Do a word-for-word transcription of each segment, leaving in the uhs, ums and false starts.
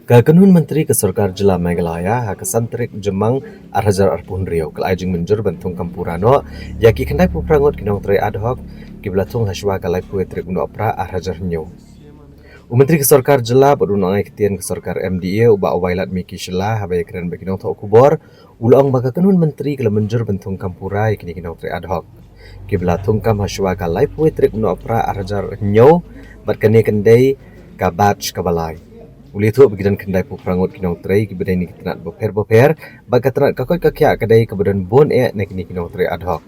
Ka kynhun myntri ka sorkar jylla Meghalaya ha ka san tarik Jymmang ar hajar arphew hynriew ka la ai jingmynjur ban thung kam pura noh ïa ki khyndai phew phra ngut ki nongtrei ad hoc kiba la thung hashwa ka laiphew tarik u Nohprah ar hajar hynñiew. U myntri ka sorkar jylla bad u nongai ktien ka sorkar M D A u Bah Wailadmiki Shylla haba ïakren bad ki nongthoh khubor u la ong ba ka kynhun myntri ka la mynjur ban thung kam pura ïa kine ki nongtrei ad hoc kiba la thung kam hashwa ka laiphew tarik u Nohprah ar hajar hynñiew bad kane kan dei ka batch kaba lai. U la ïathuh ba ki don khyndai phew phra ngut ki nongtrei kiba dei na ki tnat bapher bapher bad ka tnat ka koit ka khiah ka dei kaba don bun eh na kine ki nongtrei ad hoc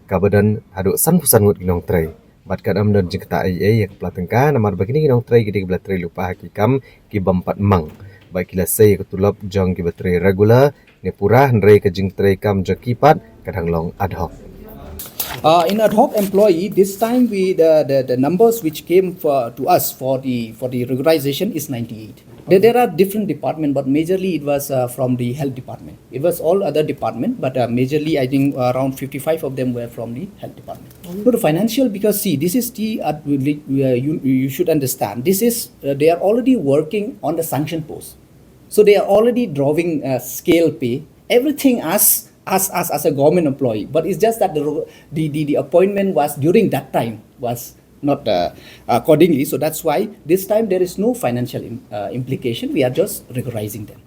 kaba don haduh sanphew san ngut ki nongtrei. Bad kan ym don jingktah ei ei ïa ka pla tyngka namar ba kine ki nongtrei ki dei kiba la trei lypa ha ki kam ki bym pat mang bad ki la sei ïa ka tulop jong kiba trei regular ne pura, hynrei ka jingtrei kam jong ki pat ka dang long ad hoc. Uh, in ad hoc employee, this time we the, the, the numbers which came for, to us for the for the regularization is ninety-eight. There, there are different department, but majorly it was uh, from the health department. It was all other department, but uh, majorly I think around fifty-five of them were from the health department. No, the financial, because see, this is the uh, you you should understand. This is uh, they are already working on the sanction post, so they are already drawing uh, scale pay. Everything as as as as a government employee, but it's just that the the the, the appointment was during that time was not uh, accordingly. So that's why this time there is no financial im- uh, implication. We are just regularizing them.